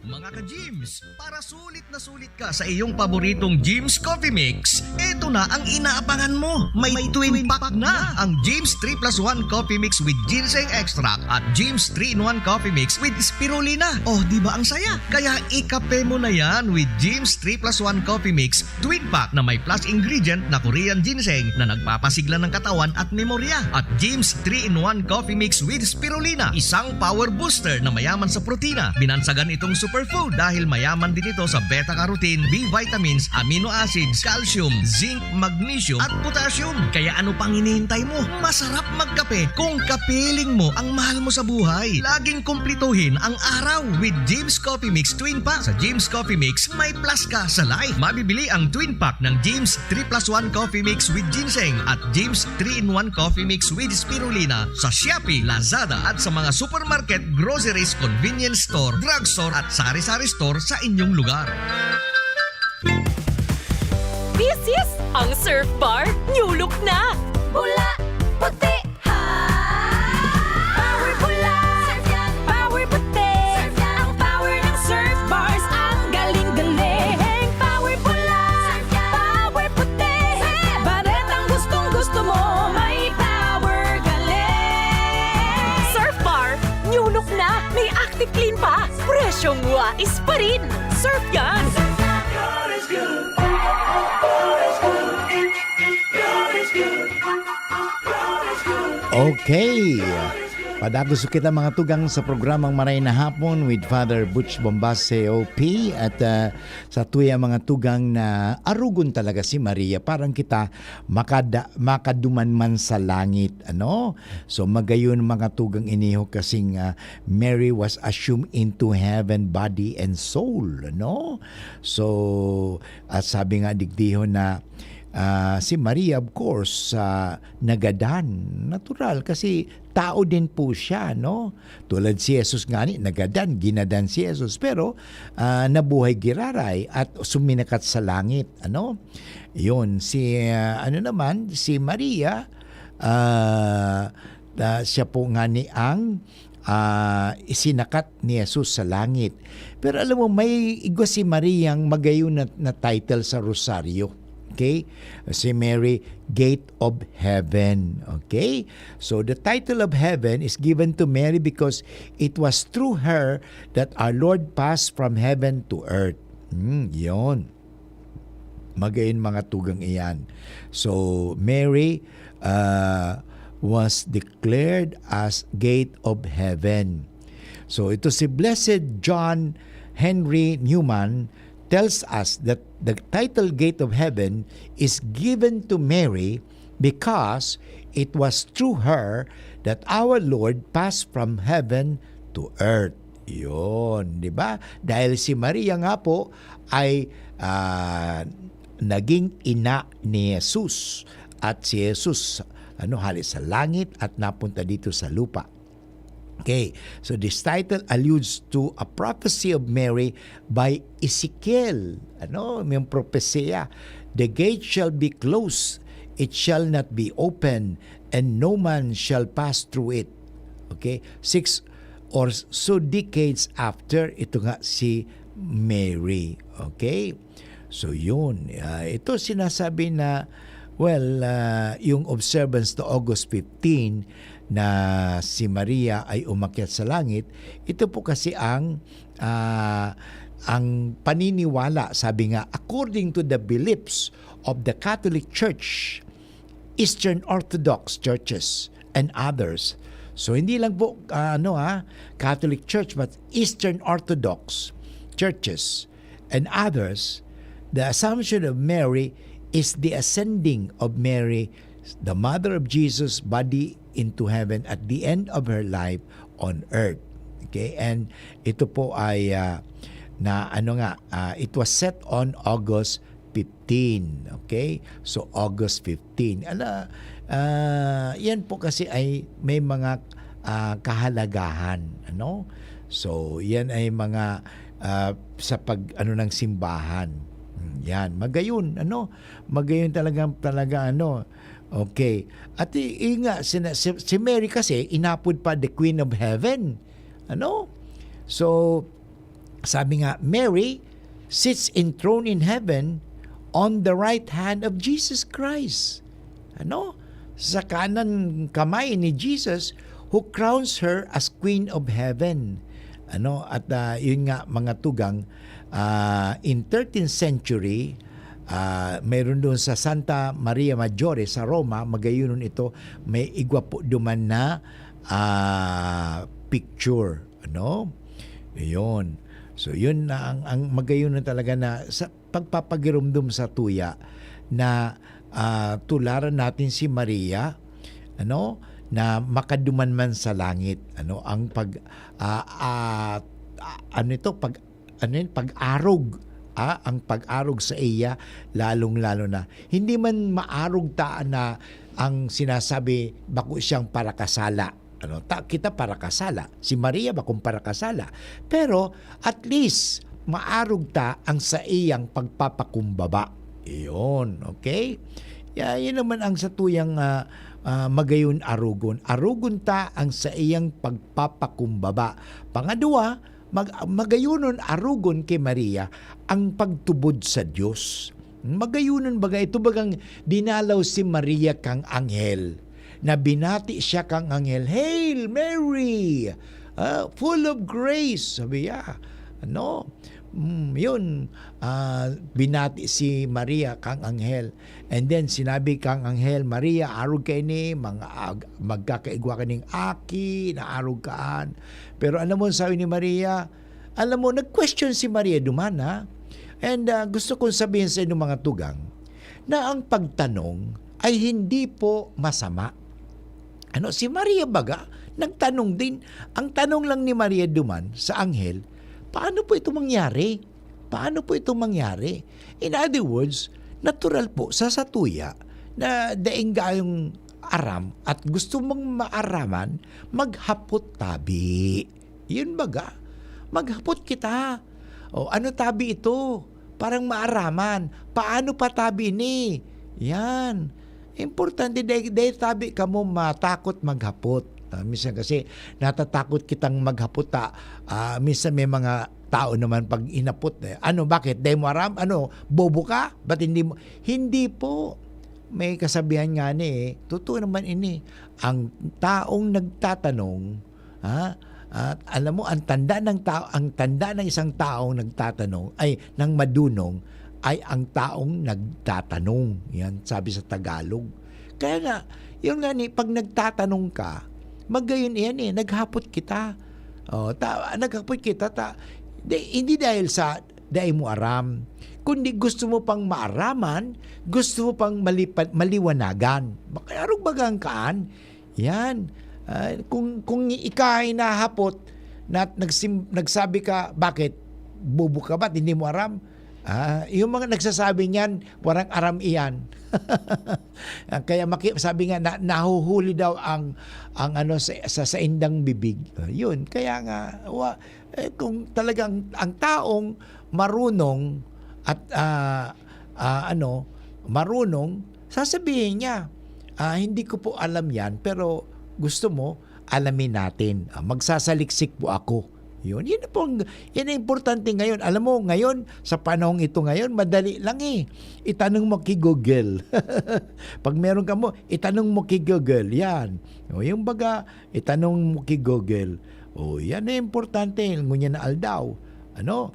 Mga ka-Gyms, para sulit na sulit ka sa iyong paboritong Gyms Coffee Mix, eto na ang inaabangan mo. May twin pack na ang Gyms three plus one Coffee Mix with Ginseng Extract at Gyms three-in-one Coffee Mix with Spirulina. Oh, di ba ang saya? Kaya ikape mo na yan with Gyms three plus one Coffee Mix Twin Pack na may plus ingredient na Korean Ginseng na nagpapasigla ng katawan at memorya. At Gyms three-in-one Coffee Mix with Spirulina, isang power booster na mayaman sa protina. Binansagan itong superfood dahil mayaman din ito sa beta-carotene, B vitamins, amino acids, calcium, zinc, magnesium, at potassium. Kaya ano pang hinihintay mo? Masarap magkape kung kapiling mo ang mahal mo sa buhay. Laging kumplituhin ang araw with Gyms Coffee Mix Twin Pack. Sa Gyms Coffee Mix, may plus ka sa life. Mabibili ang Twin Pack ng Gyms three plus one Coffee Mix with Ginseng at Gyms three-in-one Coffee Mix with Spirulina sa Shopee, Lazada at sa mga supermarket, groceries, convenience store, drugstore at sari-sari store sa inyong lugar. This is ang Surf Bar New Look na! Pula, puti, ha! Power pula! Surf yan! Power puti! Surf yan! Ang power ng Surf Bars, ang galing-galing! Power pula! Surf yan! Power puti! Surf yan! Baretang gustong-gusto mo, may power galing! Surf Bar, new look na! May Active Clean pa! Presyong wais pa rin! Surf yan! Surf yan! God is good. God is good. God is good. God is good. Okay. Padagos kita, mga tugang, sa programang Maray na Hapon with Father Butch Bombas, C O P. At, ah, sa tuya, mga tugang, na arugon talaga si Maria, parang kita makada-, makaduman man sa langit, ano? So, magayon, mga tugang, iniho, kasing, ah, Mary was assumed into heaven, body and soul, no? So, at sabi nga digdiho na, ah, si Maria, of course, ah, nagadan. Natural, kasi tao din po siya, no? Tulad si Jesus nga ni, nagadan, ginadan si Jesus, pero, ah, nabuhay giraray at suminakat sa langit, ano? Yun, si, ah, ano naman, si Maria, ah, ah, siya po nga ni ang, ah, isinakat ni Jesus sa langit. Pero alam mo, may igwa si Mariang magayon na, na title sa Rosario. Okay? Si Mary, Gate of Heaven. Okay? So, the title of heaven is given to Mary because it was through her that our Lord passed from heaven to earth. Hmm, yon. Magayon mga tugang iyan. So, Mary, ah, was declared as Gate of Heaven. So, ito si Blessed John Henry Newman tells us that the title Gate of Heaven is given to Mary because it was through her that our Lord passed from heaven to earth. Yun, di ba? Dahil si Maria nga po ay, ah, naging ina ni Jesus. At si Jesus, ano, hale sa langit at napunta dito sa lupa. Okay, so this title alludes to a prophecy of Mary by Ezekiel. Ano, may propesiya, "The gate shall be closed, it shall not be open, and no man shall pass through it." Okay, six or so decades after, ito nga si Mary. Okay? So yun, ah, ito sinasabi na, well, ah, yung observance to August fifteen na si Maria ay umakyat sa langit, ito po kasi ang, ah, ang paniniwala, sabi nga, according to the beliefs of the Catholic Church, Eastern Orthodox churches, and others. So, hindi lang po, ah, ano, ah, Catholic Church, but Eastern Orthodox churches and others, the Assumption of Mary is the ascending of Mary, the mother of Jesus, body into heaven at the end of her life on earth. Okay? And ito po ay, ah, na ano nga, ah, it was set on August fifteen. Okay? So, August fifteen. Ala, ah, yan po kasi ay may mga, ah, kahalagahan, ano? So, yan ay mga, ah, sa pag, ano, ng simbahan. Hmm, yan. Magayon, ano? Magayon talagang, talaga, ano? Okay. At i-, i-, nga, sina-, si, si Mary kasi, inapod pa the Queen of Heaven. Ano? So, sabi nga, "Mary sits enthroned in heaven on the right hand of Jesus Christ." Ano? Sa kanan kamay ni Jesus, who crowns her as Queen of Heaven. Ano? At, ah, yun nga, mga tugang, ah, in thirteenth century, ah, mayroon doon sa Santa Maria Maggiore sa Roma, magayonon ito, may igwa po duman na, ah, picture. Ano? Yun. So, yun na ang, ang magayon na talaga na sa pagpapagirumdom sa tuya na, ah, tularan natin si Maria, ano, na makaduman man sa langit, ano, ang pag, ah, ah, ah, ano ito, pag, ano yun, pag-arog, ah, ang pag-arog sa iya, lalong-lalo na. Hindi man maarog ta na ang sinasabi, bako siyang parakasala. Ano, ta-, kita parakasala. Si Maria bakong parakasala. Pero, at least, maarog ta ang saiyang pagpapakumbaba. Iyon, okay? Ya, yun naman ang satuyang, ah, ah, magayon arugon. Arugon ta ang saiyang pagpapakumbaba. Pangadwa, mag-, magayonon arugon ki Maria ang pagtubod sa Dios. Magayonon baga ito, bagang dinalaw si Maria kang anghel, na binati siya kang anghel, "Hail Mary, ah, full of grace," sabi niya. Ano? Mm, yun, ah, binati si Maria kang anghel. And then, sinabi kang anghel, "Maria, arog ka ini, mga ag-, magkakaigwa ka ning aki, na arog kaan." Pero alam mo, sabi ni Maria, alam mo, nag-question si Maria duman, ha? And, ah, gusto kong sabihin sa inyong mga tugang na ang pagtanong ay hindi po masama. Ano, si Maria baga, nagtanong din. Ang tanong lang ni Maria duman sa anghel, "Paano po ito mangyari? Paano po ito mangyari?" In other words, natural po sa satuya na daing gayong aram at gusto mong maaraman, maghapot tabi. Yun baga, maghapot kita. O, ano tabi ito? Parang maaraman. Paano pa tabi ni? Yan. Importante, dai, dai tabi kamo matakot maghapot. Ah, minsan kasi natatakot kitang maghapot ta, ah, minsan may mga tao naman 'pag hinapot, eh, "Ano, bakit? Dai mo aram? Ano, bobo ka? Ba't hindi mo," Hindi po. May kasabihan nga ni, eh, totoo naman ini, ang taong nagtatanong, ha, at alam mo ang tanda ng tao, ang tanda ng isang taong nagtatanong, ay, ng madunong, ay ang taong nagtatanong. Yan, sabi sa Tagalog. Kaya nga, yun nga ni, 'pag nagtatanong ka, magayon iyan, eh, naghapot kita. Oh, ta naghapot kita ta di hindi dahil sa dai mo aram, kundi gusto mo pang maaraman, gusto mo pang malipa maliwanagan. Baka arog bagang kaan? Yan. Ah, kung kung ika ay nahapot na nagsim nagsabi ka, "Bakit? Bobo ka ba at hindi mo aram?" Ah, yung mga nagsasabi niyan, warang aram iyan. Ah, kaya maki sabi nga na nahuhuli daw ang ang ano sa sa saindang bibig. Ah, yun, kaya nga wa eh, kung talagang ang taong marunong at, ah, ah, ano, marunong, sasabihin niya, "Ah, hindi ko po alam 'yan, pero gusto mo, alamin natin. Ah, magsasaliksik po ako." Yun, yun po ang, yan ang importante ngayon. Alam mo, ngayon, sa panahong ito ngayon, madali lang eh. Itanong mo kay Google. 'Pag meron ka mo, itanong mo kay Google, yan. O, yung baga, itanong mo kay Google. O, yan ang importante, ngunyan na aldaw. Ano?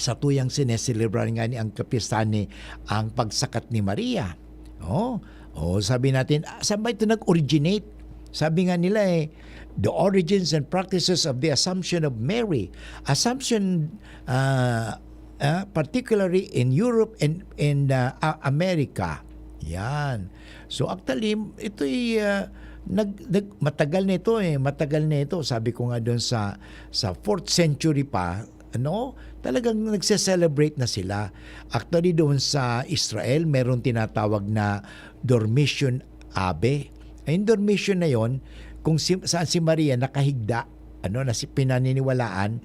Sa tuyang sineselebrar nga ni ang kapistahan ni ang pagsakat ni Maria. Oh, oh, sabi natin, ah, saan ba ito nag-originate? Sabi nga nila eh, "The origins and practices of the Assumption of Mary." Assumption, ah, ah, particularly in Europe and, and, ah, A America. Yan. So, actually, ito'y, ah, nag nag matagal na ito eh, matagal na ito. Sabi ko nga doon sa sa fourth century pa, ano, talagang nagse-celebrate na sila. Actually, doon sa Israel, meron tinatawag na Dormition Abe. Ay, yung Dormition na yon, kung si saan si Maria nakahigda, ano, na si pinaniniwalaan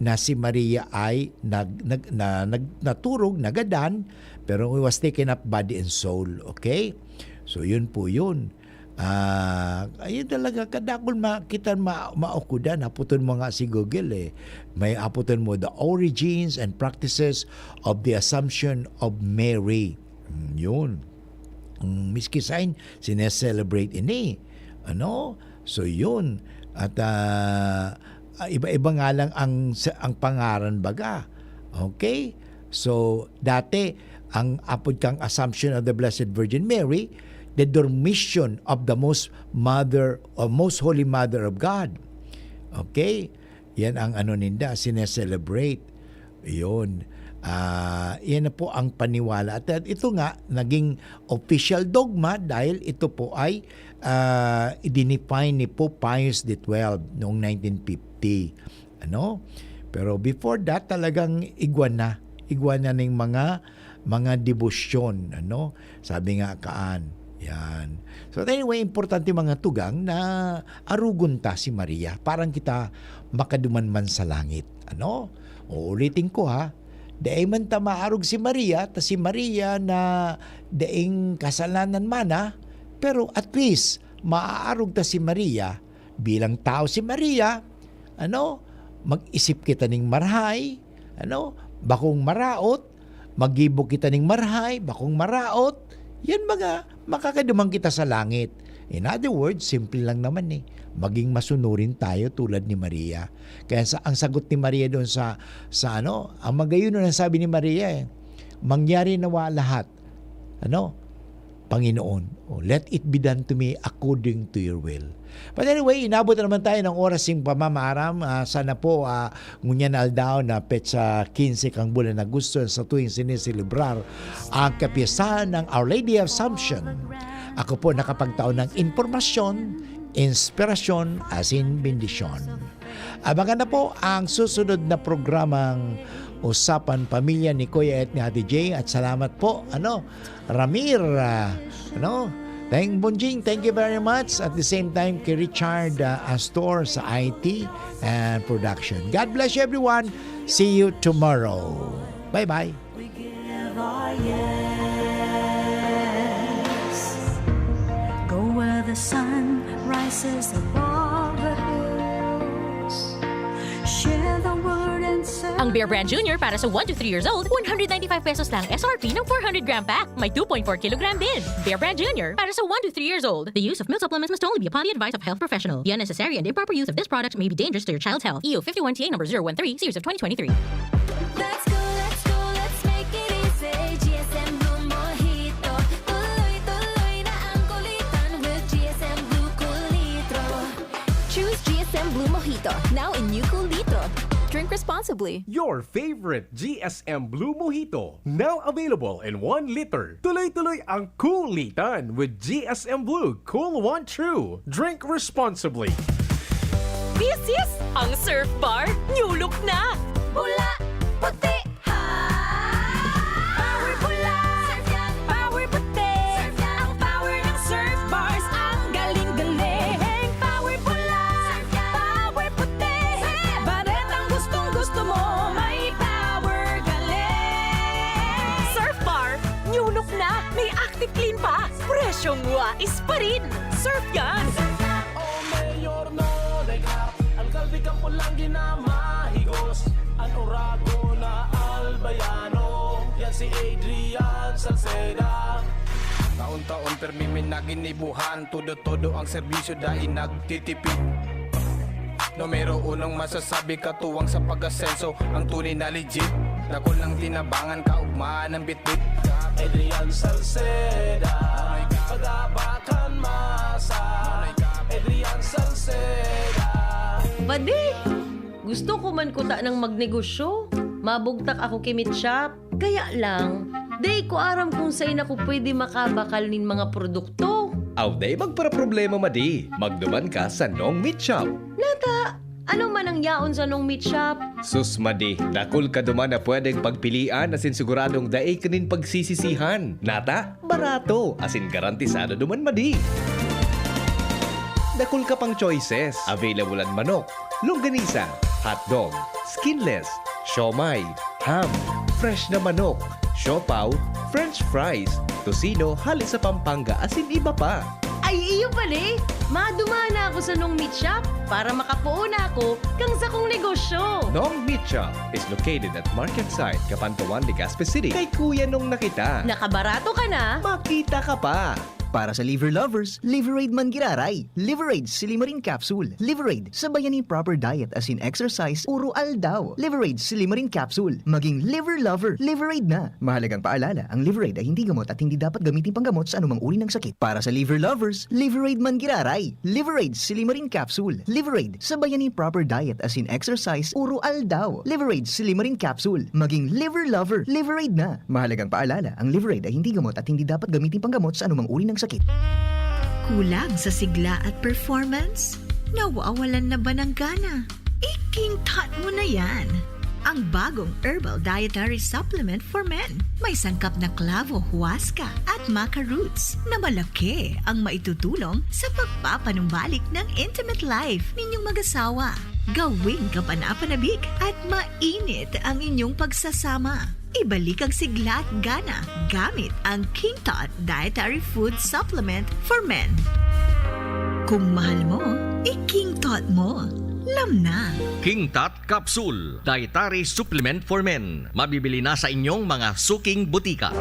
na si Maria ay nag nag na nag naturog, nagadan, pero he was taken up body and soul, okay? So, yun po yun. Ah, ayun talaga, kadakul ma kita ma maukudan, hapoton mo nga si Google, eh. May hapoton mo, "The origins and practices of the Assumption of Mary." Hmm, yun. Hmm, miski sain, sine-celebrate ini. Ano? So, yun. At, ah, ah, iba-iba nga lang ang sa ang pangaran baga. Okay? So, dati, ang apod kang Assumption of the Blessed Virgin Mary, the Dormition of the Most Mother or Most Holy Mother of God. Okay? Yan ang ano ninda, sine-celebrate. Yun. Ah, yan na po ang paniwala. At, at ito nga, naging official dogma dahil ito po ay, ah, i-define ni Pope Pius the twelfth noong nineteen fifty. Ano? Pero before that, talagang igwa na. Igwa na ning mga, mga debosyon, ano? Sabi nga kaan. Yan. So anyway, importante mga tugang na arugon ta si Maria. Parang kita makaduman man sa langit. Ano? Uulitin ko ha, dai man ta maarog si Maria, ta si Maria na daing kasalanan mana, pero at least, maaarog ta si Maria, bilang tao si Maria, ano, mag-isip kita ning marahay, ano, bakong maraot, maggibo kita ning marahay, bakong maraot, yan baga, makakaduman kita sa langit. In other words, simple lang naman eh. Maging masunurin tayo tulad ni Maria. Kaya sa, ang sagot ni Maria doon sa, sa ano, ang magayon na sabi ni Maria eh, "Mangyari nawa lahat, ano, Panginoon. O, let it be done to me according to your will." But anyway, inabot na naman tayo ng oras ng pamamaaram. Ah, sana po, ah, ngunyan na aldaw na petsa quince kang bulan Agosto sa tuwing sineselebrar ang kapiyasahan ng Our Lady of Assumption. Ako po nakapagtao ng impormasyon, inspirasyon, asin bendisyon. Abangan na po ang susunod na programang Usapan Pamilya ni Kuya et ni Ate Jay. At salamat po, ano, Ramir, ah, ano, thank Bonjing, thank you very much. At the same time, kay Richard, ah, Astor sa I T and production. God bless you everyone. See you tomorrow. Bye-bye. We give our yes. Go where the sun rises above. Ang Bear Brand Junior para sa one to three years old, one hundred ninety-five pesos lang S R P ng four hundred gram pack. May two point four kilogram din. Bear Brand Junior para sa one to three years old. The use of milk supplements must only be upon the advice of health professional. The unnecessary and improper use of this product may be dangerous to your child's health. E U fifty-one T A number zero one three, series of twenty twenty-three. Let's go, let's go, let's make it easy. G S M Blue Mojito. Tuloy-tuloy na ang kulitan with G S M Blue Cool Litro. Choose G S M Blue Mojito, now in new Cool Litro. Drink responsibly. Your favorite G S M Blue Mojito, now available in one liter. Tuloy-tuloy ang kulitan with G S M Blue Cool One True. Drink responsibly. This is ang Surf Bar New Look na! Pula, puti, ha! Power pula! Surf yan! Power puti! Surf yan! Ang power ng Surf Bars, ang galing-galing! Power pula! Surf yan! Power puti! Surf yan! Baretang gustong-gusto mo, may power galing! Surf Bar, new look na! May Active Clean pa! Presyong wais pa rin! Surf yan! O Mayor Nonay Cap, alkalde kan pulang ginamahigos, an oragon na albayano, yan si Adrian Salceda. Taon-taon permi mi naginibuhan, todo-todo ang serbisyo dai nagtitipid. Numero unong masasabi katuwang sa pag-asenso, ang tunay na legit. Dakul nang tinabangan, kaugmaan ng bitbit. Adrian Salceda, pag-abakan masa. Adrian Salceda. Madi, gusto ko man kuta ng magnegosyo. Mabugtak ako ki Meat Shop. Kaya lang, dai ko aram kung sain ako pwede makabakal nin mga produkto. Aw, dai magparaproblema, Madi. Magduman ka sa Nong Meat Shop. Nata, ano man ang yaon sa Nong Meat Shop? Sus, Madi, dakul ka duman na pwedeng pagpilian asin siguradong dai ka nin pagsisisihan. Nata, barato, asin garantisado duman, Madi. Dakul ka pang choices. Available an manok, longganisa, hotdog, skinless, siomai, ham, fresh na manok, siopaw, french fries, tocino hale sa Pampanga asin iba pa. Ay, iyo pali! Maduman na ako sa Nong Meat Shop para makapoon na ako kan sakong negosyo. Nong Meat Shop is located at Market Site, Kapantawan, Legazpi City. Kay Kuya Nong na kita. Nakabarato ka na. Makita ka pa. Para sa liver lovers, Liveraid man giraray. Liveraid Silimarin Capsule. Liveraid, sabayan nin proper diet asin exercise uro aldaw. Liveraid Silimarin Capsule. Maging liver lover, Liveraid na. Mahalagang paalala, ang Liveraid ay hindi gamot at hindi dapat gamitin panggamot sa anumang uri ng sakit. Para sa liver lovers, Liveraid man giraray. Liveraid Silimarin Capsule. Liveraid, sabayan nin proper diet asin exercise uro aldaw. Liveraid Silimarin Capsule. Maging liver lover, Liveraid na. Mahalagang paalala, ang Liveraid ay hindi gamot at hindi dapat gamitin panggamot sa anumang uri ng sakit. Kulang sa sigla at performance? Nawawalan na ba ng gana? I-King Tot mo na yan! Ang bagong herbal dietary supplement for men. May sangkap na klavo, huasca at maca roots na malaki ang maitutulong sa pagpapanumbalik ng intimate life ninyong mag-asawa. Gawing kapanapanabik at mainit ang inyong pagsasama. Ibalik ang sigla at gana gamit ang King Tot Dietary Food Supplement for Men. Kung mahal mo, i-King Tot mo. Lam na! King Tot Capsule, Dietary Supplement for Men. Mabibili na sa inyong mga suking butika.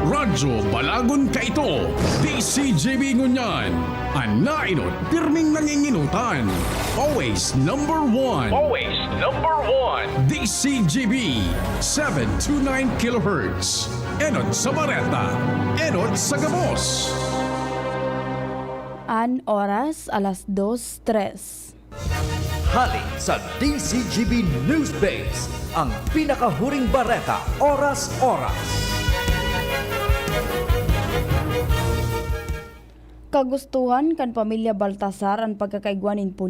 Radyo Balagon kaito, D C G B ngunyan. An naenot, pirming nanginginutan. Always number one. Always number one. D C G B, seven two nine kilohertz. Enot sa bareta, enot sa gabos. An oras, alas dos tres. Hale sa D C G B News Base, ang pinakahuring bareta, oras-oras. Kagustuhan kan pamilya Baltasar an pagkakaigwa nin